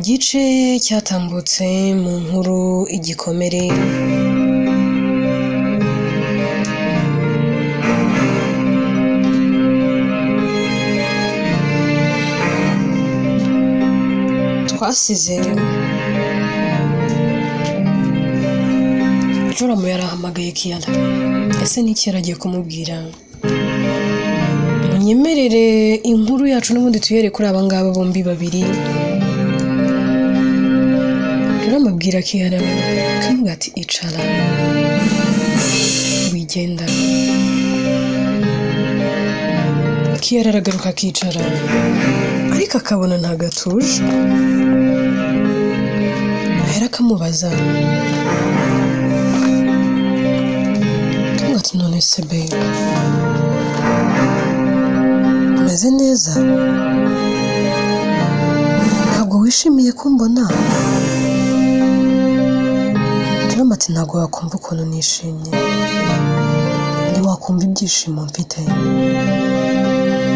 Gice cyatambutse mu nkuru Igikomere, twasize Joramu yarahamagaye Kiyara. Ese n'iki yaragiye kumubwira? Munyemerere inkuru yacu n'ubundi tuhere kuri aba ngaba bombi babiri. Joramu abwira Kiyara, akamubwira ati icara wigenda. Kiyara aragaruka akicara, ariko akabona ntabwo atuje. Ahera akamubaza, akamubwira ati none se babe, umeze neza? Ntabwo wishimiye kumbona? Joramu ati ntabwo wakumva ukuntu nishimye, ntiwakumva ibyishimo mfite,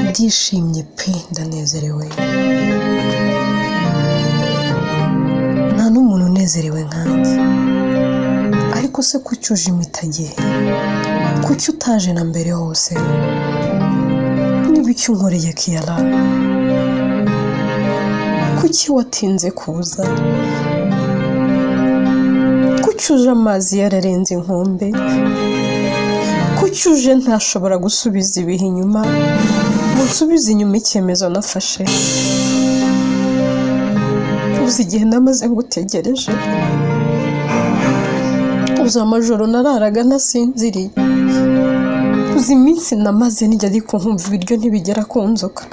ndishimye pe, ndanezerewe, nta n'umuntu unezerewe nkanjye. Ariko se kuki uje impitagihe? Kuki utaje na mbere hose? Niba icyo unkoreye Kiyara, kuki watinze kuza? Kuki uje amazi yararenze inkombe? Kuki uje ntashobora gusubiza ibihe inyuma, ngo nsubize inyuma icyemezo nafashe? Uzi igihe namaze ngutegereje? Uzi amajoro nararaga ntasinziriye? Uzi iminsi namaze nijya ariko nkumva ibiryo ntibigera ku nzoka?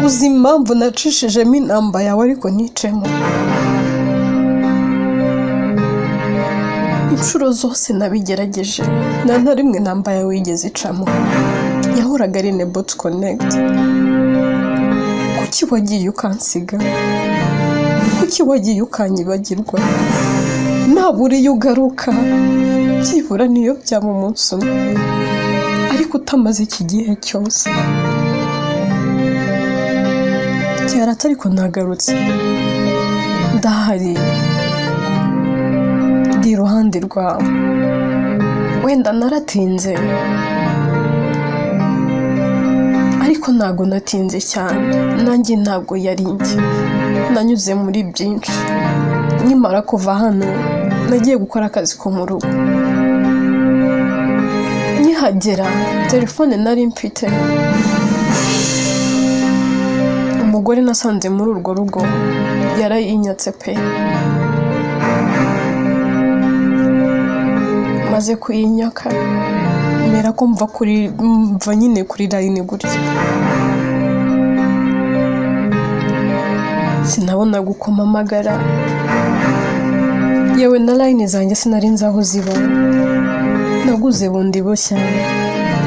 Uzi impamvu nacishijemo inamba yawe ariko nticemo? Inshuro zose nabigerageje, nta na rimwe inamba yawe yigeze icamo, yahoraga ari unable to connect. Kuki wagiye ukansiga? Kuki wagiye ukanyibagirwa? Nabura iyo ugaruka, byibura niyo byaba umunsi umwe, ariko utamaze iki gihe cyose. Kiyara ati ariko nagarutse, ndahari, ndi iruhande rwawe. Wenda naratinze, ariko ntabwo natinze cyane, nanjye ntabwo yari njye, nanyuze muri byinshi. Nkimara kuva hano nagiye gukora akazi ko mu rugo, nkihagera telefone nari mfite, umugore nasanze muri urwo rugo yarayinyatse pe. Maze kuyinyaka mera ko mva kuri mva nyine kuri line gutya, sinabonaga uko mpamagara, yewe na line zanjye sinari nzi aho ziba. Naguze bundi bushya,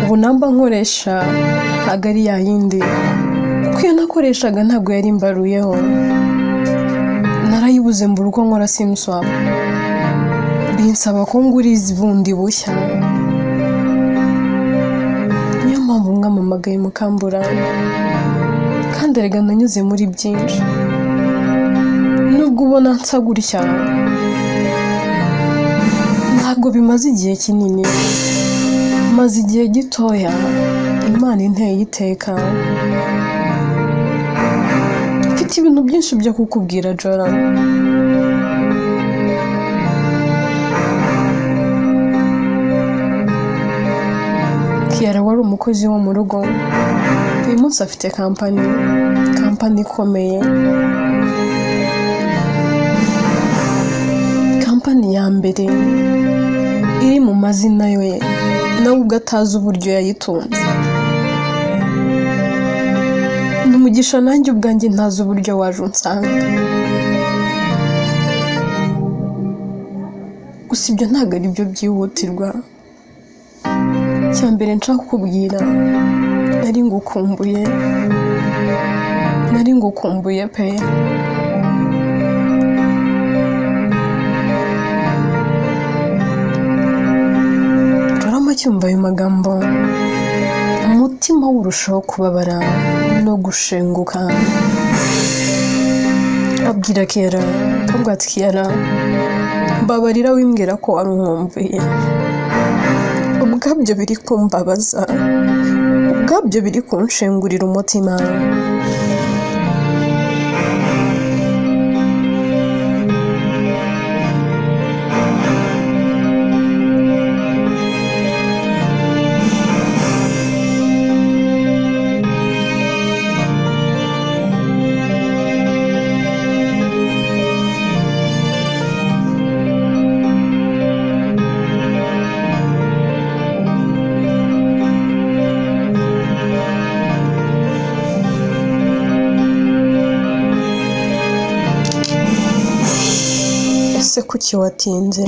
ubu namba nkoresha ntabwo ari ya yindi, kuko iyo nakoreshaga ntabwo yari imbaruyeho. Narayibuze mbura uko nkora sim swap, binsaba ko ngura izi bundi bushya. Niyo mpamvu mwampamagaye mukambura, kandi erega nanyuze muri byinshi. Nubwo ubona nsa gutya, ntabwo bimaze igihe kinini, maze igihe gitoya. Imana inteye iteka, mfite ibintu byinshi byo kukubwira Joram. Kiyara wari umukozi wo mu rugo, uyu munsi afite kampani, kampani ikomeye, kampani ya mbere iri mu mazina ye, nawe ubwo atazi uburyo yayitunze. Ni umugisha nanjye ubwanjye ntazi uburyo waje unsanga. Gusa ibyo ntabwo ari byo byihutirwa. Icya mbere nshaka kukubwira, nari ngukumbuye, nari ngukumbuye pe. Joram acyumva ayo magambo, umutima we urushaho kubabara no gushenguka. Abwira Kiara, akamubwira ati: "Kiara, mbabarira wimbwira ko wari unkumbuye. Ubwabyo biri kumbabaza, ubwabyo biri kunshengurira umutima." Ese kuki watinze?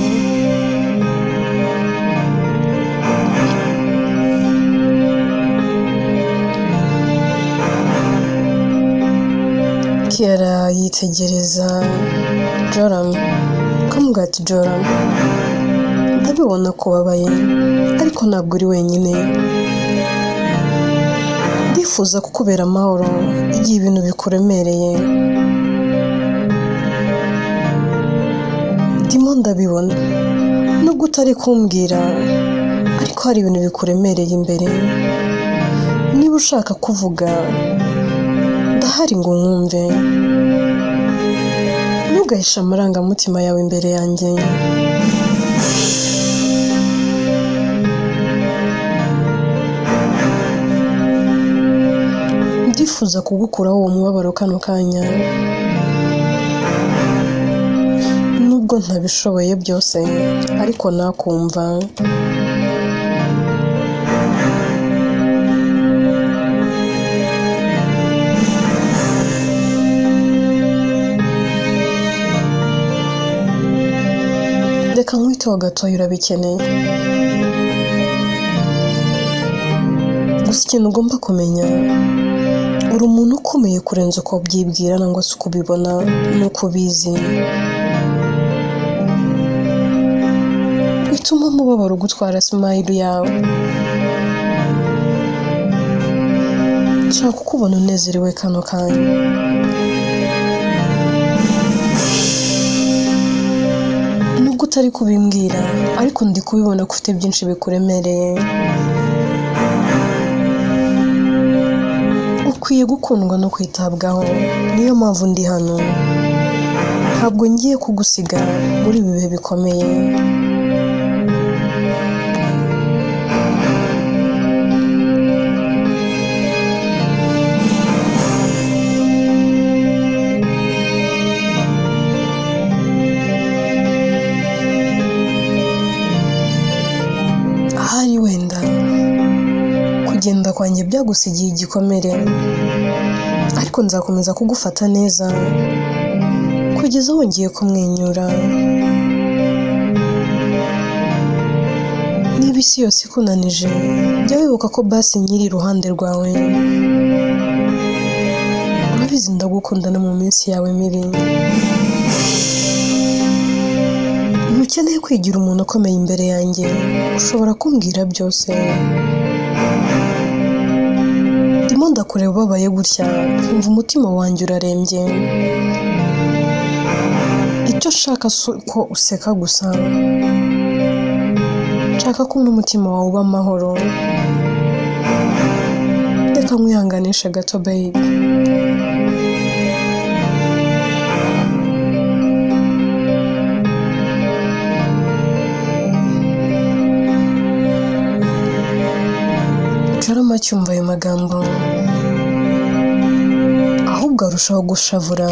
Kiara yitegereza Joram, akamubwira ati: "Joram, ndabibona ko ubabaye, ariko ntabwo uri wenyine. Ndifuza kukubera amahoro igihe ibintu bikuremereye. Ndimo ndabibona nubwo utari kumbwira, ariko hari ibintu bikuremereye imbere. Niba ushaka kuvuga, ndahari ngo nkumve. Ntugahishe amarangamutima yawe imbere yanjye." Ndifuza kugukuraho uwo mubabaro kano kanya, nubwo ntabishoboye byose, ariko nakumva. Reka nkwiteho gatoya, urabikeneye. Gusa ikintu ugomba kumenya, uri umuntu ukomeye kurenza uko ubyibwira nangwa se uko ubibona n'uko ubizi. Bituma umubabaro ugutwara smile yawe. Nshaka kukubona unezerewe kano kanya. Nubwo utari kubimbwira, ariko ndi kubibona ko ufite byinshi bikuremereye. Ukwiye gukundwa no kwitabwaho, niyo mpamvu ndi hano. Ntabwo ngiye kugusiga muri ibi bihe bikomeye." Ahari wenda kugenda kwanjye byagusigiye igikomere, ariko nzakomeza kugufata neza kugeza wongeye kumwenyura. Niba isi yose ikunanije, jya wibuka ko basi nkiri iruhande rwawe. Urabizi ndagukunda no mu minsi yawe mibi. Ntukeneye kwigira umuntu ukomeye imbere yanjye, ushobora kumbwira byose. Ndimo ndakureba ubabaye gutya, nkumva umutima wanjye urarembye. Icyo nshaka si uko useka gusa, nshaka ko n'umutima wawe uba amahoro. Reka nkwihanganishe gato babe." Joram acyumva ayo magambo, ahubwo arushaho gushavura.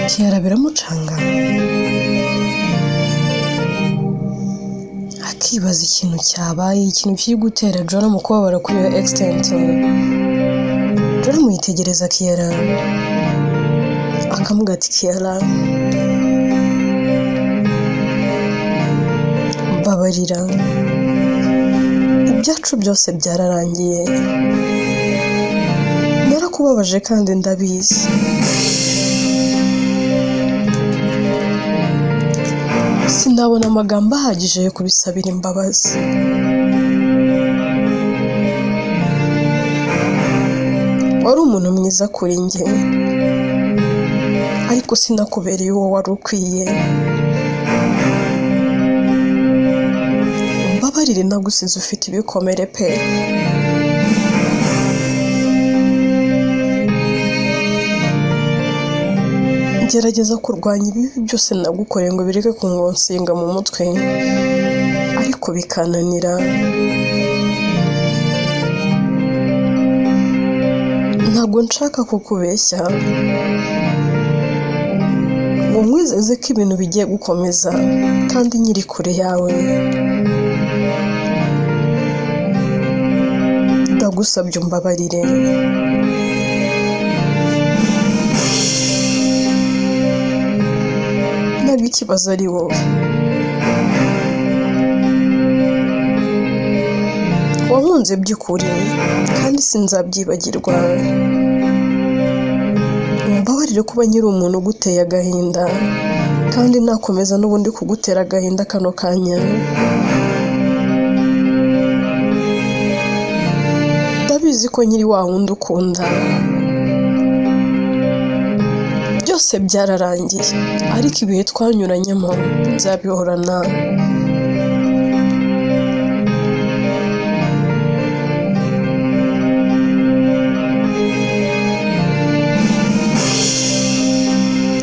Kiara biramucanga, akibaza ikintu cyabaye, ikintu kiri gutera Joram kubabara kuri iyo extent. Joram yitegereza Kiara, akamubwira ati: "Kiara, Mbabarira, ibyacu byose byararangiye, narakubabaje kandi ndabizi. Sinabona amagambo ahagije yo kubisabira imbabazi. Wari umuntu mwiza kuri njye, ariko sinakubereye uwo wari ukwiye. Umbabarire nagusize ufite ibikomere pe. Gerageza kurwanya ibibi byose nagukoreye ngo bireke kungonsinga mu mutwe, ariko bikananira. Ntabwo nshaka kukubeshya ngo nkwizeze ko ibintu bigiye gukomeza kandi nkiri kure yawe. Ndagusabye umbabarire. Ntabwo ikibazo ari wowe. Wankunze by'ukuri kandi sinzabyibagirwa. Umbabarire kuba nkiri umuntu uguteye agahinda kandi nakomeza n'ubundi kugutera agahinda kano kanya. Ndabizi ko nkiri wa wundi ukunda. Byose byararangiye, ariko ibihe twanyuranyemo nzabihorana.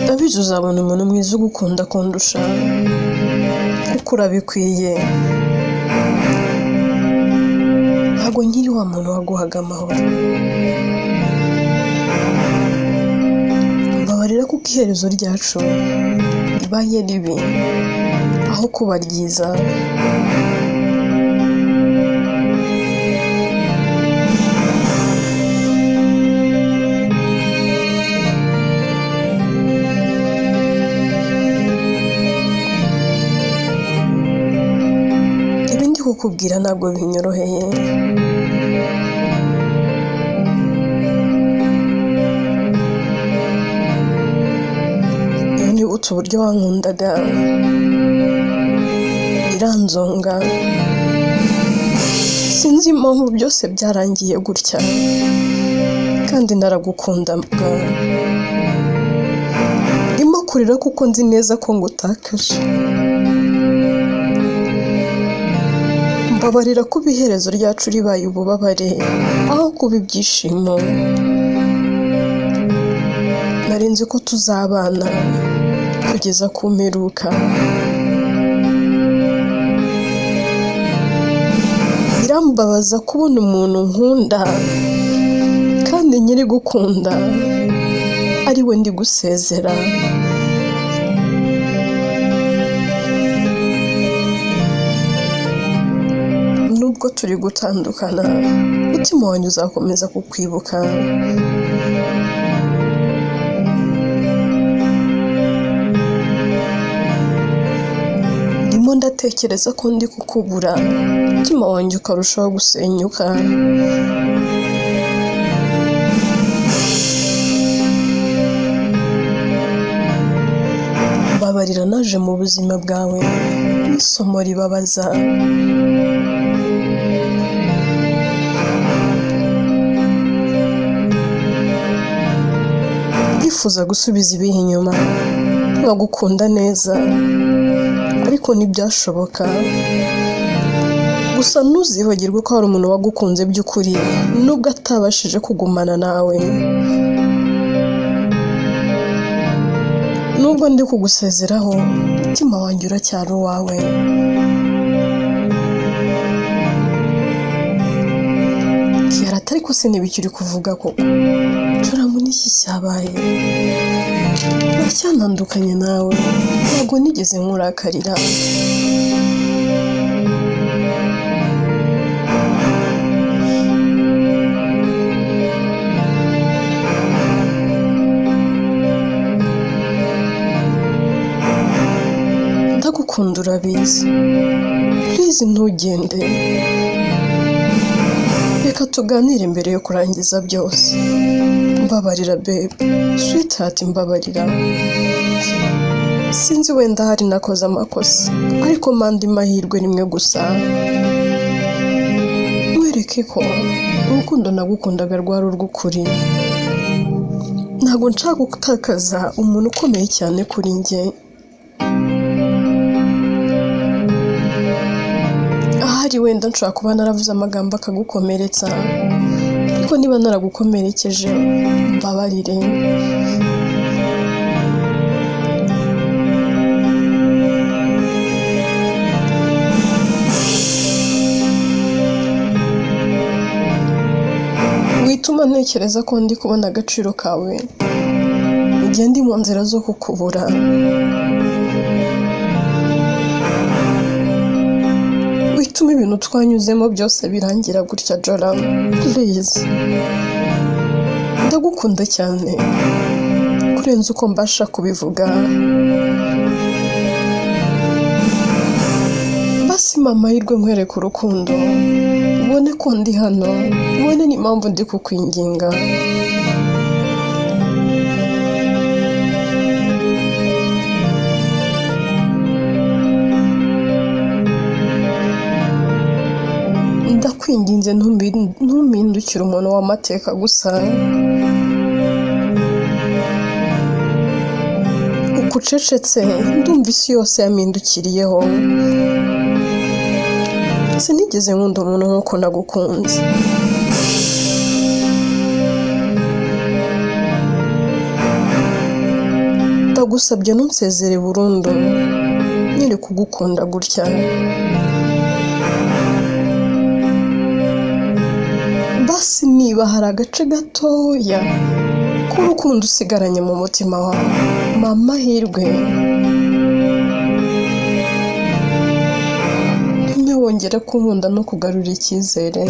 Ndabizi uzabona umuntu mwiza ugukunda kundusha, kuko urabikwiye. Ntabwo nkiri wa muntu waguhaga amahoro. Mbabarira kuko iherezo ryacu ribaye ribi aho kuba ryiza. Ibi ndi kukubwira ntabwo binyoroheye. Iyo nibutse uburyo wankundaga biranzonga. Sinzi impamvu byose byarangiye gutya kandi naragukundaga. Ndimo kurira kuko nzi neza ko ngutakaje. Mbabarira kuba iherezo ryacu ribaye ububabare aho kuba ibyishimo. Nari nzi ko tuzabana kugeza ku mperuka. Birambabaza kubona umuntu nkunda kandi nkiri gukunda ari we ndi gusezera. Nubwo turi gutandukana, umutima wanjye uzakomeza kukwibuka. Ndimo ndatekereza ko ndi kukubura, umutima wanjye ukarushaho gusenyuka. Mbabarira naje mu buzima bwawe n'isomo ribabaza. Ndifuza gusubiza ibihe inyuma nkagukunda neza, ariko ntibyashoboka. Gusa ntuzibagirwe ko hari umuntu wagukunze by'ukuri nubwo atabashije kugumana nawe. Nubwo ndi kugusezeraho, umutima wanjye uracyari uwawe. Kiara ati ariko se ntibikiri kuvuga koko? Joramu n'iki cyabaye? Ntacyantandukanye nawe, ntabwo nigeze nkurakarira. Ndagukunda urabizi, please ntugende, reka tuganire mbere yo kurangiza byose. Mbabarira babe, sweetheart mbabarira. Sinzi wenda hari nakoze amakosa, ariko mpa mahirwe rimwe gusa, mwereke ko urukundo nagukundaga rwari urw'ukuri. Ntabwo nshaka gutakaza umuntu ukomeye cyane kuri njye. Ahari wenda nshobora kuba naravuze amagambo akagukomeretsa, ariko niba naragukomerekeje mbabarire. Wituma ntekereza ko ndi kubona agaciro kawe igihe ndi mu nzira zo kukubura. Wituma ibintu twanyuzemo byose birangira gutya Jora, please. Ndagukunda cyane kurenza uko mbasha kubivuga. Basi mpa amahirwe nkwereke urukundo, ubone ko ndi hano, ubone n'impamvu ndi kukwinginga. Ndakwinginze ntumpindukire umuntu w'amateka gusa. Uko ucecetse ndumva isi yose yampindukiriyeho. Sinigeze nkunda umuntu nk'uko nagukunze. Ndagusabye ntunsezere burundu, nyiri kugukunda gutya. Basi niba hari agace gatoya k'urukundo usigaranye mu mutima wawe, mpa amahirwe ntume wongera kunkunda no kugarura icyizere.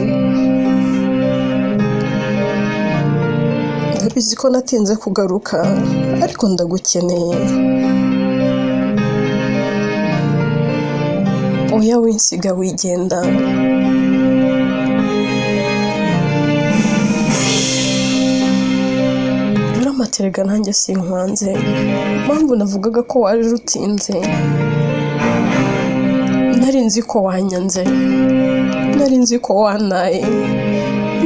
Ndabizi ko natinze kugaruka, ariko ndagukeneye. Oya winsiga wigenda. Urampaterega nanjye sinkwanze, impamvu navugaga ko waje utinze, nari nzi ko wanyanze, nari nzi ko wantaye,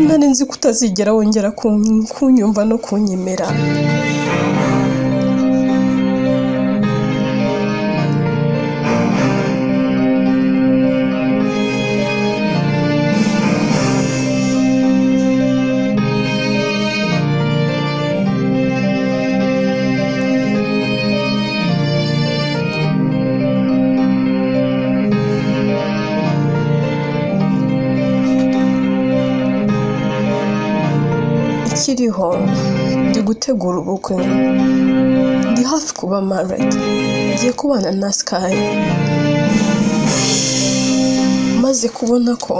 nari nzi ko utazigera wongera kunyumva no kunyemera. Ikiriho ndi gutegura ubukwe, ndi hafi kuba married, ngiye kubana na Sky. Maze kubona ko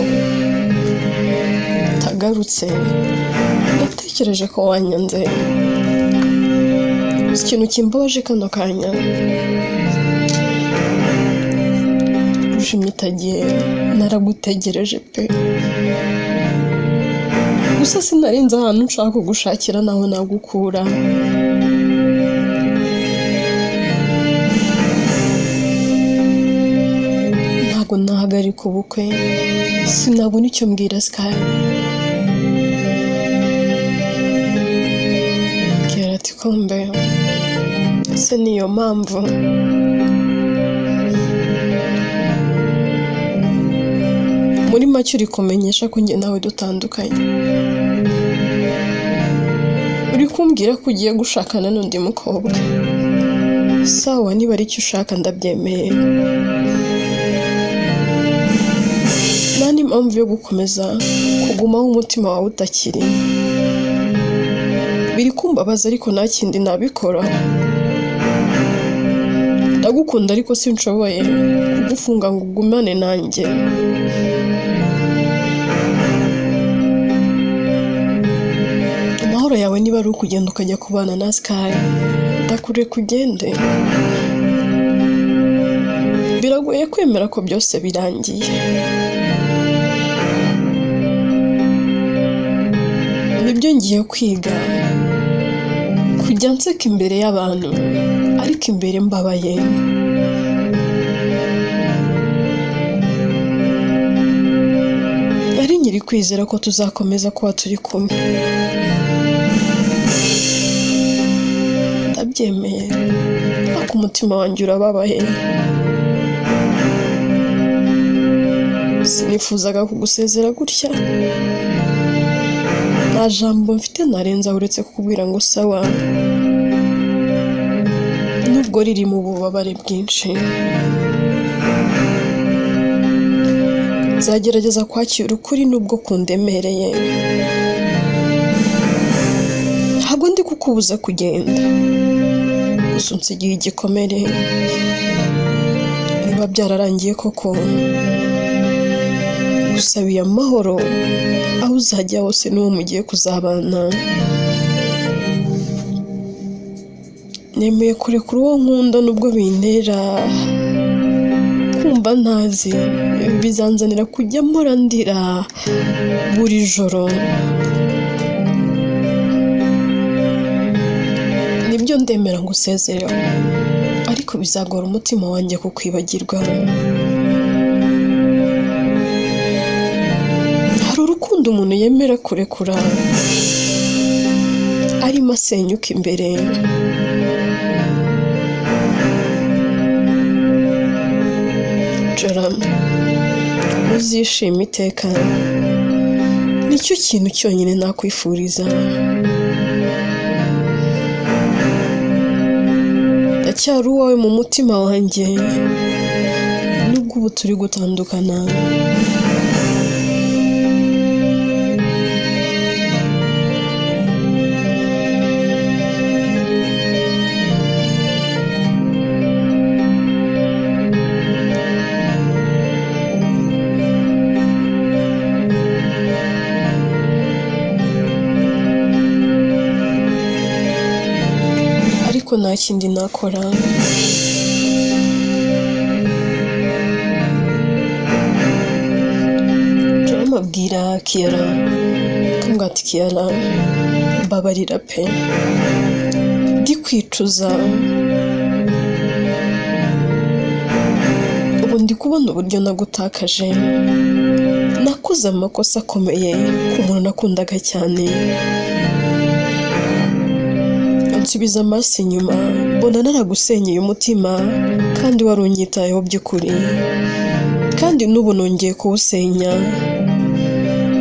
utagarutse, ndatekereje ko wanyanze. Gusa ikintu kimbabaje kano kanya, ushimye utagiye, naragutegereje pe. Gusa sinarinze ahantu nshaka kugushakira naho nagukura. Ntabwo nahagarika ubukwe, sinabona icyo mbwira Sky. Kera ati kombe, ese niyo mpamvu? Muri make uri kumenyesha ko njye nawe dutandukanye. Uri kumbwira ko ugiye gushakana n'undi mukobwa. Sawa, niba ari icyo ushaka ndabyemeye. Nta n'impamvu yo gukomeza kugumaho umutima wawe utakiri. Biri kumbabaza ariko nta kindi nabikora. Ndagukunda ariko sinshoboye kugufunga ngo ugumane nanjye. Amahoro yawe niba ari ukugenda ukajya kubana na Sky, ndakureka ugende. Birangoye kwemera ko byose birangiye. Nibyo ngiye kwiga kujya nseka imbere y'abantu, ariko imbere mbabaye. Nari nkiri kwizera ko tuzakomeza kuba turi kumwe. Ndabyemeye, ariko umutima wanjye urababaye. Sinifuzaga kugusezera gutya. Nta jambo mfite narenzaho uretse kukubwira ngo sawa, nubwo riri mu bubabare bwinshi. Nzagerageza kwakira ukuri nubwo kundemereye. Ntabwo ndi kukubuza kugenda, gusa unsigiye igikomere. Niba byararangiye koko, ngusabiye amahoro aho uzajya hose n'uwo mugiye kuzabana. Nemeye kurekura uwo nkunda nubwo bintera kumva ntazi, bizanzanira kujya mpora ndira buri joro. Nibyo ndemera ngo usezereho, ariko bizagora umutima wanjye kukwibagirwa. Hari urukundo umuntu yemera kurekura arimo asenyuka imbere. Joram, uzishima iteka, nicyo kintu cyonyine nakwifuriza. Ndacyari uwawe mu mutima wanjye, nubwo ubu turi gutandukana. Ariko nta kindi nakora. Joram abwira Kiara, akamubwira ati Kiara, mbabarira pe, ndi kwicuza. Ubu ndi kubona uburyo nagutakaje. Nakoze amakosa akomeye ku muntu nakundaga cyane. Nsubiza amaso inyuma, mbona naragusenyeye umutima kandi wari unyitayeho by'ukuri, kandi n'ubu nongeye kuwusenya.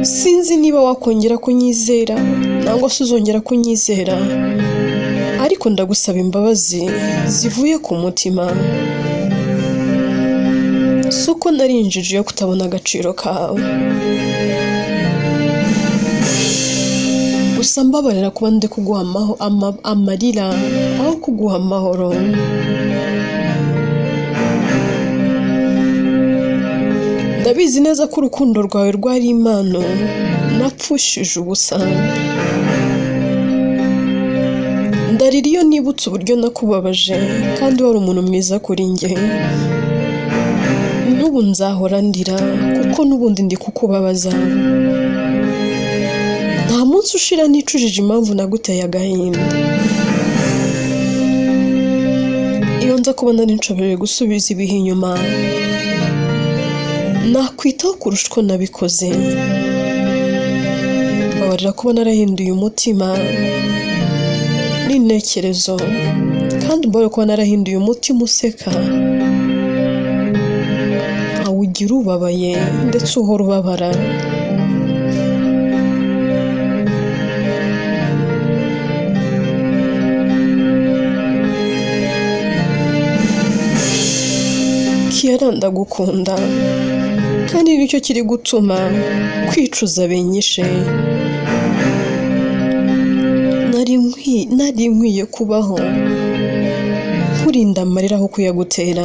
Sinzi niba wakongera kunyizera nangwa se uzongera kunyizera, ariko ndagusaba imbabazi zivuye ku mutima. Si uko nari injiji yo kutabona agaciro kawe, gusa mbabarira kuba ndi kuguha amarira aho kuguha amahoro. Ndabizi neza ko urukundo rwawe rwari impano napfushije ubusa. Ndarira iyo nibutse uburyo nakubabaje kandi wari umuntu mwiza kuri njye. N'ubu nzahora ndira kuko n'ubundi ndi kukubabaza. Nta munsi ushira nicujije impamvu naguteye agahinda. Iyo nza kuba nari nshoboye gusubiza ibihe inyuma, nakwitaho kurusha uko nabikoze. Mbabarira kuba narahinduye umutima n'intekerezo, kandi mbabarira kuba narahinduye umutima useka, nkawugira ubabaye ndetse uhora ubabara. Kiara, ndagukunda kandi nicyo kiri gutuma kwicuza binyishe. Nari nkwiye kubaho nkurinda amarira aho kuyagutera.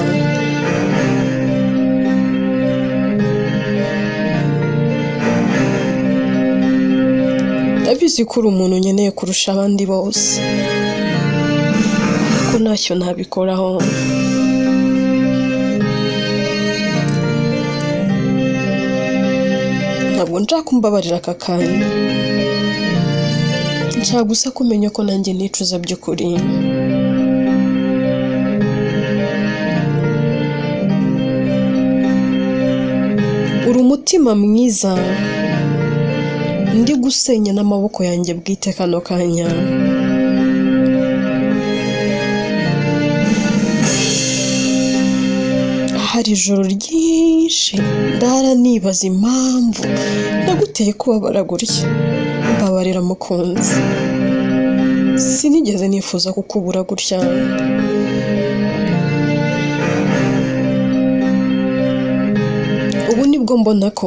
Ndabizi ko uri umuntu nkeneye kurusha abandi bose, ariko ntacyo nabikoraho. Ntabwo nshaka kumbabarira aka kanya, nshaka gusa kumenya ko nanjye nicuza by'ukuri. Uri umutima mwiza ndi gusenya n'amaboko yanjye bwite kano kanya. Hari ijoro ryinshi ndara nibaza impamvu naguteye kubabara gutya. Mbabarira mukunzi, sinigeze nifuza kukubura gutya. Ubu nibwo mbona ko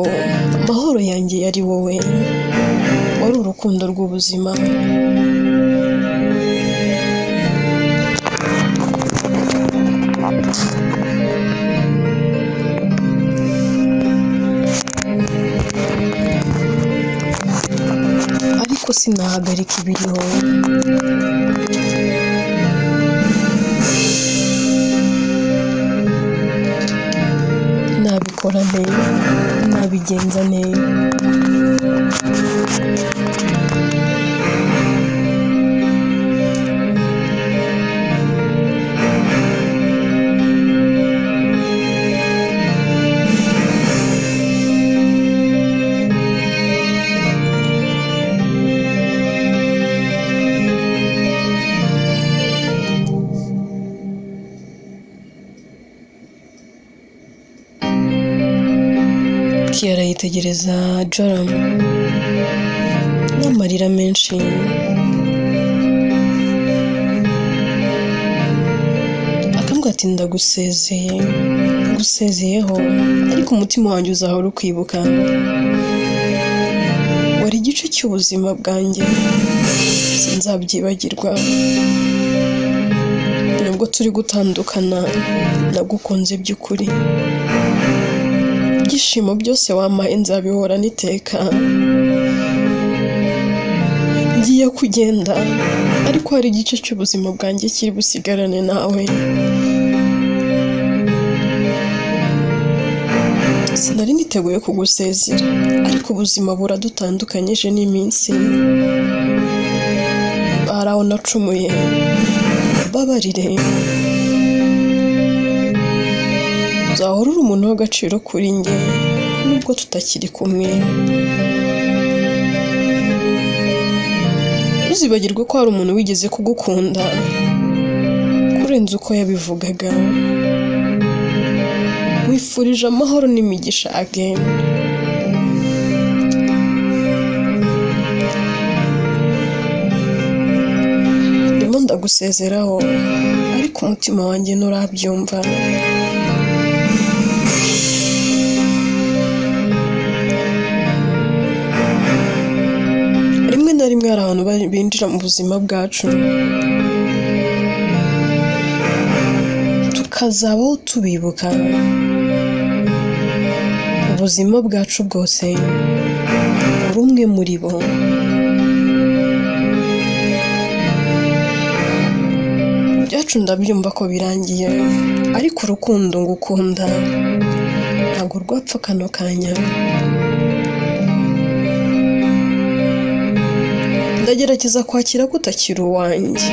amahoro yanjye yari wowe, wari urukundo rw'ubuzima. Ariko sinahagarika ibiriho. Nabikora nte? Nabigenza nte? Kiara yitegereza Joram n'amarira menshi. Akambwira ati ndagusezeye, ngusezeyeho, ariko umutima wanjye uzahora ukwibuka. Wari igice cy'ubuzima bwanjye, sinzabyibagirwa. Nubwo turi gutandukana, nagukunze by'ukuri. Ibyishimo byose wampaye nzabihorana iteka. Ngiye kugenda, ariko hari igice cy'ubuzima bwanjye kiri busigarane nawe. Sinari niteguye kugusezera, ariko ubuzima buradutandukanyije n'iminsi. Hari aho nacumuye, mbabarire. Uzahora uri umuntu w'agaciro kuri njye, nubwo tutakiri kumwe. Ntuzibagirwe ko hari umuntu wigeze kugukunda kurenza uko yabivugaga. Wifurije amahoro n'imigisha again. Ndimo ndagusezeraho, ariko umutima wanjye nturabyumva. Rimwe na rimwe hari abantu binjira mu buzima bwacu, tukazabaho tubibuka ubuzima bwacu bwose, uri umwe muri bo. Ibyacu ndabyumva ko birangiye, ariko urukundo ngukunda ntabwo rwapfa kano kanya. Ndagerageza kwakira ko utakiri uwanjye.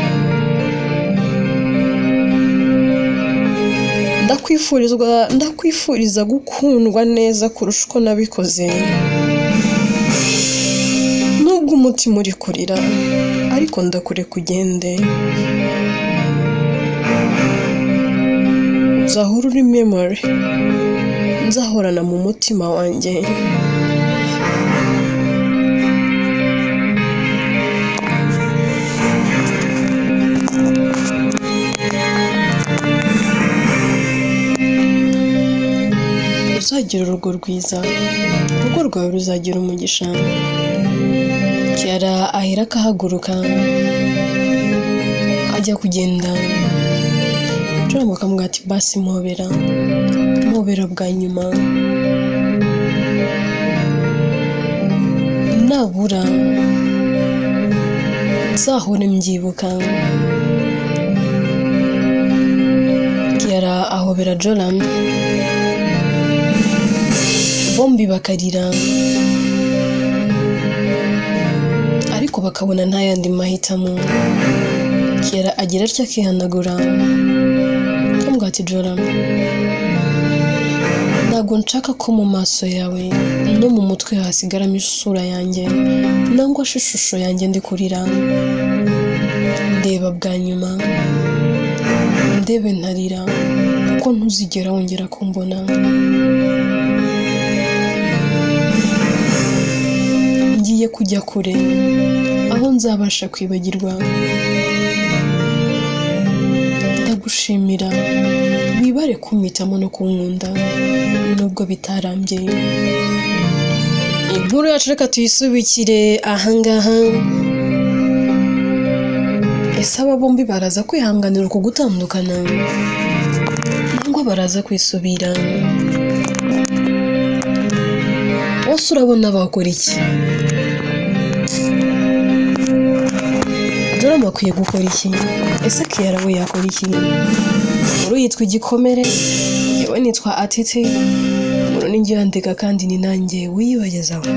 Ndakwifuriza gukundwa neza kurusha uko nabikoze. Nubwo umutima uri kurira, ariko ndakureka ugende. Uzahora uri memory, nzahorana mu mutima wanjye. Uzagira urugo rwiza, urugo rwawe ruzagira umugisha. Kiara ahera akahaguruka ajya kugenda. Joram akamubwira ati basi mpobera, mpobera bwa nyuma. Nabura nzahore mbyibuka. Kiara ahobera Joram, bombi bakarira. Ariko bakabona nta yandi mahitamo. Kiara agira atya akihanagura, akamubwira ati: "Joram, ntabwo nshaka ko mu maso yawe no mu mutwe hasigaramo isura yanjye nangwa se ishusho yanjye ndi kurira. Ndeba bwa nyuma, ndebe ntarira, kuko ntuzigera wongera kumbona. Ngiye kujya kure aho nzabasha kwibagirwa. Ndagushimira, wibare kumpitamo no kunkunda nubwo bitarambye." Inkuru yacu reka tuyisubikire ahangaha. Ese aba bombi baraza kwihanganira uku gutandukana cyangwa baraza kwisubira? Bose urabona bakora iki? Joram akwiye gukora iki? Ese Kiara we yakora iki? Inkuru yitwa Igikomere, yewe nitwa Atete, inkuru ni njye uyandika kandi ni nanjye uyibagezaho.